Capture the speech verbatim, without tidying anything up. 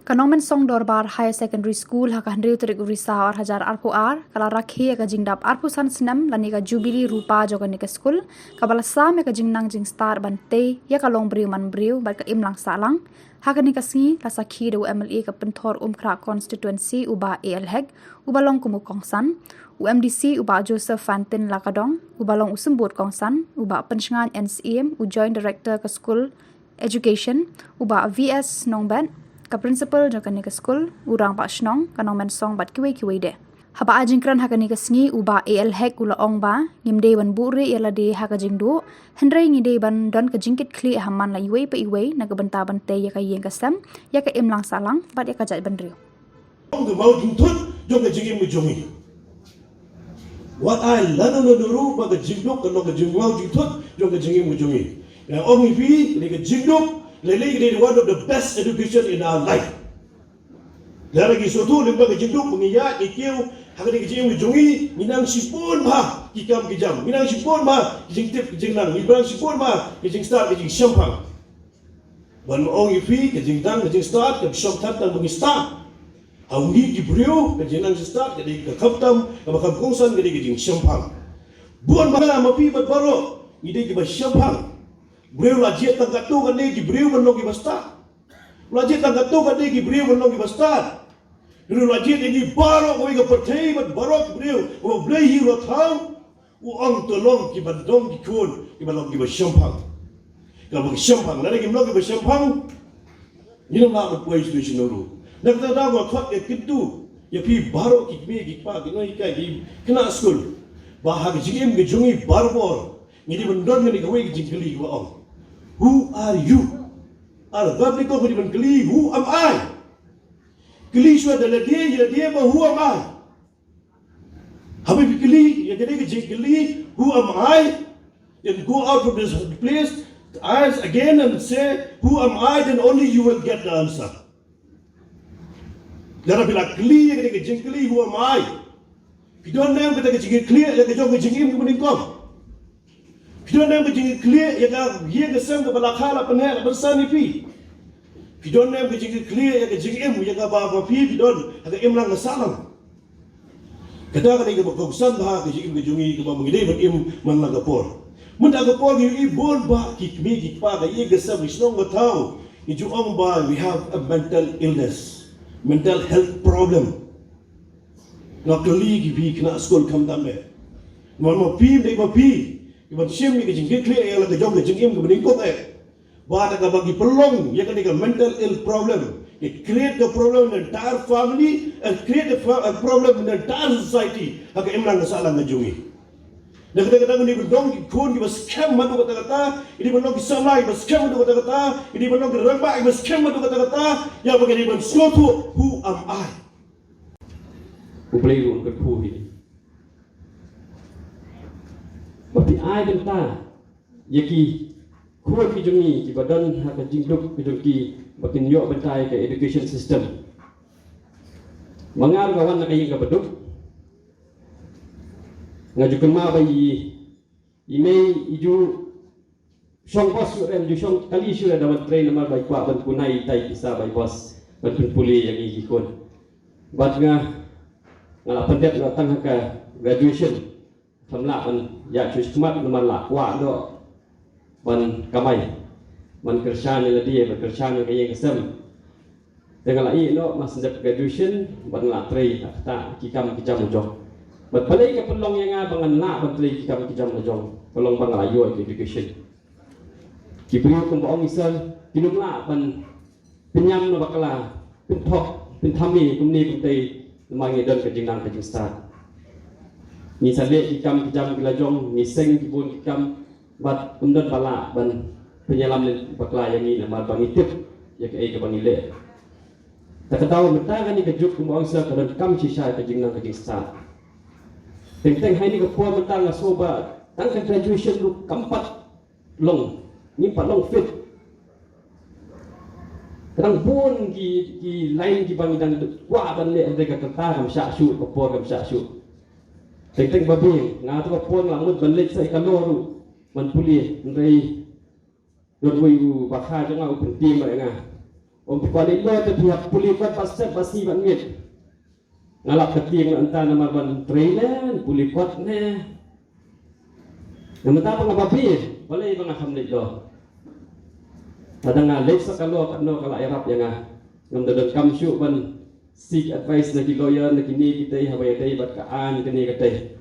Ka Nongmensong Dorbar Higher Secondary School ha ka hynriew tarik u Risaw ar hajar arphew ar ka la rakhe ïa ka jingdap arphew san snem lane ka Jubilee Rupa jong kane ka skul, kaba la sam ïa ka jingnang jingstad ban tei ïa ka longbriew manbriew bad ka imlang sahlang. Ha kane ka sngi la sakhi da u M L A ka Pynthorumkhrah Constituency u Bah A L Hek, uba long kum u kongsan, u M D C u Bah Joseph Fantin Lakadong, uba long u symbud kongsan, u Bah Pynshngain N Syiem, u Joint Director ka skul Education, u Bah V S Nongbet, ka principal jong kane ka skul, u rangbah shnong, ka nongmensong bad kiwei kiwei de. Haba ai jingkren ha kane ka sngi, u Bah A L Hek u la ong ba ngim dei ban buhrieh ïa lade ha ka jingduh, hynrei ngi dei ban don ka jingkitkhlieh ha man la iwei pa iwei na ka bynta ban tei ïa ka ïing ka sem, ïa ka imlang sahlang bad ïa ka jaitbynriew. Ka maw jingthut jong ka jingim ka jong ngi. Wat ai lano lano ruh ba ka jingduk ka long ka jingmaw jingthut jong ka jingim ka jong ngi. Nga ong ïa phi, kane ka jingduk lei lei ka dei one of the best education in our life. Lada ngi sngewthuh lyngba ka jingduk ba ngi ïaid ngi kiew ha kane ka jingim ka jong ngi, ngi nang shibun bha ki kam ki jam, ngi nang shibun bha ki jingtip ki jingnang, ngi nang shibun bha ki jingstad ki jingshemphang. Ban ong ïa phi, ka jingnang ka jingstad kam shong tang tang ba ngi stad. Ha ngi ki briew, ka jingnang jingstad ka dei ka khamtam kaba kham kongsan, ka dei ka jingshemphang. Bun ba nga ma phi bad baroh ngi dei kiba shemphang. Briew la jied tang katto katne ki briew ban long kiba stad. La jied tang katto katne ki briew ban long kiba stad. Briew la jied ïa ngi baroh kawei ka pyrthei bad baroh ki briew kaba Blei hi u la thaw. U ong to long kiba long ki khun kiba long kiba shemphang. Kaba ki shemphang, lada kim long kiba shemphang, ngin ym lah ban poi sha shnong ruh. Na kata ka daw nga khot ïa kyntu ïa phi baroh ki kmie ki kpa ki nonghikai ki khynnah skul ba ha ka jingim ka jong ngi barabor ngi dei ban don kane kawei ka jingkylli kaba ong, "Who are you?" Ar bad ni ko ngi dei ban kylli, "Who am I?" Kylli shuwa da lade ïa lade ba, "Who am I?" Haba phi kylli ïa kane ka jingkylli, "Who am I?" Then go out from this place, ask again and say, "Who am I?" Then only you will get the answer. Lada phi la kylli ïa kane ka jingkylli, "Who am I?" Phi don ne em kata ka jingkylli ïa ka jong ka jingim kaba nyngkong? Phi don ne em ka jingkylli ïa ka ïing ka sem kaba la kha la pynheh la pynsan ïa phi? Phi don ne em ka jingkylli ïa ka jingim ïa kaba ma phi phi don ha ka imlang ka sahlang? Kata ka dei kaba kongsan bha ka jingim ka jong ngi kaba ma ngi dei ban im man la ka por. Mynta ka por ngi ïohi bun bha ki kmie ki kpa ka ïing ka sem ki shnong ka thaw ngi ju ong ba we have a mental illness, mental health problem. Nga kylli ki phi khynnah skul khamtam eh. Namar ma phi dei ma phi kiban shim ïa ka jingkitkhlieh ïa la ka jong ka jingim kaba nyngkong eh. Ba da kaba ngi pynlong ïa kane ka mental ill problem, it create a problem in the entire family and create a, pro- a problem in the entire society. Ha ka imlang ka sahlang ka jong ngi. Da kata kata ngi dei ban long ki khun kiba skhem haduh katta katta, ngi dei ban long ki samla kiba skhem haduh katta katta, ngi dei ban long ki rangbah kiba skhem haduh katta katta. Ïa ba ngi dei ban sngewthuh, "Who am I?" U Blei ruh un kyrkhu hi. Ba phi ai bynta ïa ki khun ki jong ngi kiba don ha ka jingduk ki jong ki ba kin ïoh bynta ïa ka education system. Ma nga ruh nga wan na ka ïing kaba duk. Nga ju kynmaw ba i, i mei i ju shong bos shuh re, ju shong kali shuh re da ban trei namar ba i kwah ban kunai itai i pisa ba i bos ban pynpule ïa ngi ki khun. Bad nga, nga la pyndep nga tang ha ka graduation. Kam lah ban ïa shu shikmat namar la kwah doh ban kamai, ban kyrshan ïa lade, ban kyrshan ïa ka ïing ka sem. Te nga la ïeh noh, ma shu dep graduation bad nga la trei ha kata ki kam ki jam la jong. Bad balei ka pynlong ïa nga ba ngan lah ban trei ki kam ki jam la jong? Pynlong ba nga la ïoh ïa ka education. Ki briew kumba ong i sir, kin ym lah ban pynïam na bakla, pynthok, pynthame kumne kumtei, namar ngi don ka jingnang ka jingstad. Ngi sa leh ki kam ki jam ki la jong, ngi seng ki bun ki kam, bad ym don ba lah ban pynïalam ne bakla ïa ngi namar ba ngi tip ïa kaei kaba ngi leh. Ta ka daw mynta kane ka juk kumba ong sir ka donkam shisha ka jingnang ka jingstad. Teng teng ha kane ka por mynta nga sngew ba tang ka graduation ruh kam pat long, ngim pat long fit. Ka dang bun ki, ki line kiba ngi dang kwah ban leh hynrei ka kyrta kam shah shuh, ka por kam shah shuh. Teng teng ba biang, nga to ka por nga mut ban leit sa ïa ka law ruh ban pule, hynrei don uwei u bakha jong nga u pyntim ïa nga. Ym phi kwah leit law te phi hap pule kot ba step ba sngi ba miet. Nga lap ka tieng na ynta namar ban trei ne, pule kot ne. Nga mynta ba nga babe, balei ba nga kham leit law. Lada nga leit sa ka law katno ka la ïarap ïa nga. Ngam da donkam shuh ban seek advice na ki lawyer na kine kitei, haba ïadei bad ka aiñ kane katei.